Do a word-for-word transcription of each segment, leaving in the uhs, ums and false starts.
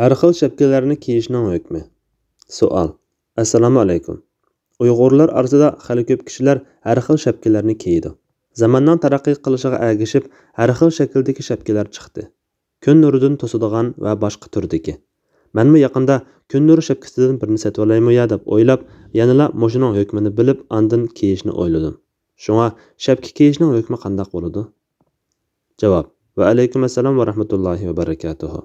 ھەر خىل شەپكىلەرنى كىيىشنىڭ ھۆكمى. سوئال. ئەسسالامۇ ئەلەيكۇم. ئۇيغۇرلار ئارىسىدا خېلى كۆپ كىشىلەر ھەر خىل شەپكىلەرنى كىيىدۇ. زاماننىڭ تەرەققىي قىلىشىغا ئەگىشىپ، ھەر خىل شەكىلدىكى شەپكىلەر چىقتى. كۈن نۇرىدىن توسىدىغان ۋە باشقا تۈردىكى. مەنمۇ يېقىندا كۈن نۇرى شەپكىسىدىن بىرنى سېتىۋالايمۇ يا دەپ ئويلاپ، يەنىلا مۇشۇنىڭ ھۆكمىنى بىلىپ، ئاندىن كىيىشنى ئويلىدىم. شۇڭا شەپكە كىيىشنىڭ ھۆكمى قانداق بولىدۇ؟ جاۋاب. ۋەئەلەيكۇم ئەسسالام ۋە رەھمەتۇللاھى ۋە بەرىكاتۇھۇ.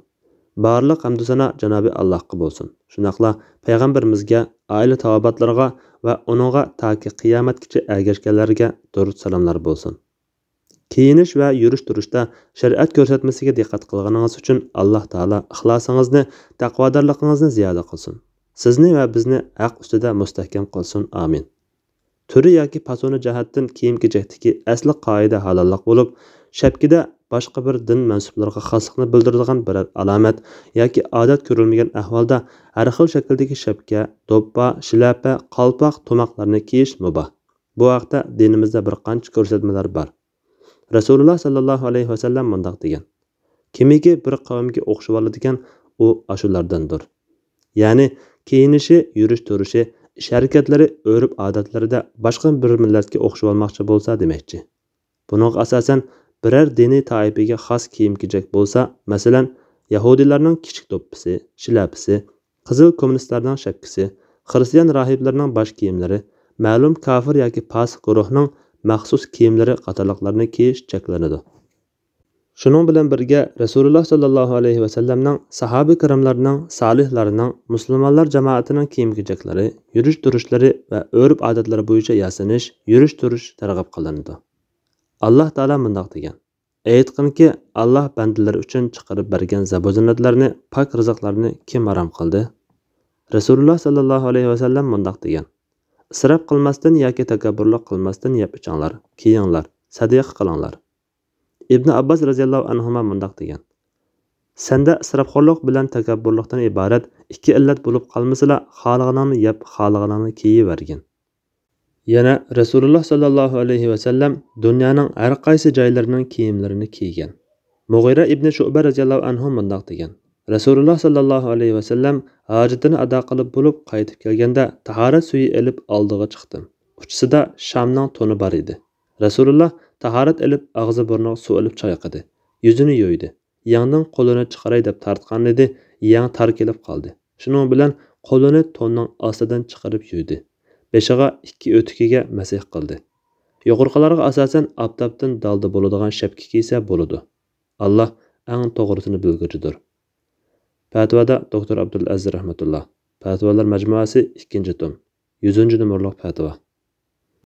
بارلىق ھەمدۇسانا جانابى ئاللاھقا بولسۇن. شۇنداقلا پەيغەمبىرىمىزگە، ئائىلە تاۋابىئاتلىرىغا ۋە ئۇنىڭغا تاكى قىيامەتكىچە ئەگەشكەنلەرگە دۇرۇت سالاملار بولسۇن. كىيىنىش ۋە يۈرۈش تۇرۇشتا شەرىئەت كۆرسەتمىسىگە دىققەت قىلغىنىڭىز ئۈچۈن ئاللاھ تائالا ئىخلاسىڭىزنى، تەقۋادارلىقىڭىزنى زىيادە قىلسۇن. سىزنى ۋە بىزنى ھەق ئۈستىدە مۇستەھكەم قىلسۇن. ئامىن. تۈرى ياكى پاسونى جەھەتتىن كىيىم-كېچەكتىكى ئەسلى قائىدە ھالاللىق بولۇپ، شەپكىدە باشقا بىر دىن مەنسۇپلىرىغا خاسلىقنى بىلدۈرىدىغان بىرەر ئالامەت ياكى ئادەت كۆرۈلمىگەن ئەھۋالدا ھەر خىل شەكىلدىكى شەپكە، دوپپا، شىلەپە، قالپاق، تۇماقلارنى كىيىش مۇباھ. بۇ ھەقتە دىنىمىزدە بىر قانچە كۆرسەتمىلەر بار. رەسۇلۇللا ساللاللاھۇ ئەلەيھى ۋەسەللەم مۇنداق دېگەن: «كىمكى بىر قەۋمگە ئوخشىۋالىدىكەن، ئۇ ئاشۇلاردىندۇر.» يەنى كىيىنىشى، يۈرۈش تۇرۇشى، ئىش ھەرىكەتلىرى، ئۆرپ ئادەتلىرىدە باشقا بىر مىللەتكە ئوخشىۋالماقچى بولسا دېمەكچى. بۇنىڭغا ئاساسەن، بىرەر دىنىي تائىپىگە خاس كىيىم-كېچەك بولسا، مەسىلەن، يەھۇدىيلارنىڭ كىچىك دوپپىسى، شىلەپىسى، قىزىل كوممۇنىستلارنىڭ شەپكىسى، خىرىستىيان راھىبلىرىنىڭ باش كىيىملىرى، مەلۇم كاپىر ياكى پاسىق گۇرۇھنىڭ مەخسۇس كىيىملىرى قاتارلىقلارنى كىيىش چەكلىنىدۇ. شۇنىڭ بىلەن بىرگە، رەسۇلۇللا ساللاللاھۇ ئەلەيھى ۋەسەللەمنىڭ، ساھابە كىراملارنىڭ، سالىھلارنىڭ، مۇسۇلمانلار جامائىتىنىڭ كىيىم-كېچەكلىرى، يۈرۈش-تۇرۇشلىرى ۋە ئۆرپ-ئادەتلىرى بويىچە ياسىنىش، يۈرۈش-تۇرۇش تەرغىب قىلىنىدۇ. ئاللاھ تائالا مۇنداق دېگەن: «ئېيتقىنكى، ئاللاھ بەندىلىرى ئۈچۈن چىقىرىپ بەرگەن زەبۇ-زىننەتلەرنى، پاك رىزىقلارنى كىم ھارام قىلدى؟» رەسۇلۇللا ساللاللاھۇ ئەلەيھى ۋەسەللەم مۇنداق دېگەن: «ئىسراپ قىلماستىن ياكى تەكەببۇرلۇق قىلماستىن يەپ ئىچىڭلار، كىيىڭلار، سەدىقە قىلىڭلار.» ئىبنى ئابباس رەزىياللاھۇ ئەنھۇما مۇنداق دېگەن: «سەندە ئىسراپخورلۇق بىلەن تەكەببۇرلۇقتىن ئىبارەت ئىككى ئىللەت بولۇپ قالمىسىلا، خالىغىنىڭنى يەپ، خالىغىنىڭنى كىيىۋەرگىن.» يەنە رەسۇلۇللا ساللاللاھۇ ئەلەيھى ۋەسەللەم دۇنيانىڭ ھەر قايسى جايلىرىنىڭ كىيىملىرىنى كىيگەن. مۇغىرە ئىبنى شۇئبە رەزىياللاھۇ ئەنھۇ مۇنداق دېگەن: رەسۇلۇللا ساللاللاھۇ ئەلەيھى ۋەسەللەم ھاجىتىنى ئادا قىلىپ بولۇپ قايتىپ كەلگەندە، تاھارەت سۈيى ئېلىپ ئالدىغا چىقتىم. ئۇچىسىدا شامنىڭ تونى بار ئىدى. رەسۇلۇللا تاھارەت ئېلىپ ئاغزى بۇرنىغا سۇ ئېلىپ چايقىدى. يۈزىنى يۇيدى. يەڭدىن قولىنى چىقىراي دەپ تارتقانىدى، يەڭ تار كېلىپ قالدى. شۇنىڭ بىلەن قولىنى توننىڭ ئاستىدىن چىقىرىپ يۇيدى. بېشىغا ئىككى ئۆتۈكىگە مەسىھ قىلدى. يۇقىرىقىلارغا ئاساسەن ئاپتاپتىن دالدا بولىدىغان شەپكە كىيسە بولىدۇ. ئاللا ئەڭ توغرىسىنى بىلگۈچىدۇر. پەتىۋادا دوكتور ئابدۇلئەزىز رەھمەتۇللا. پەتىۋالار مەجمۇئەسى، ئىككىنچى توم، يۈزىنچى نومۇرلۇق پەتىۋا.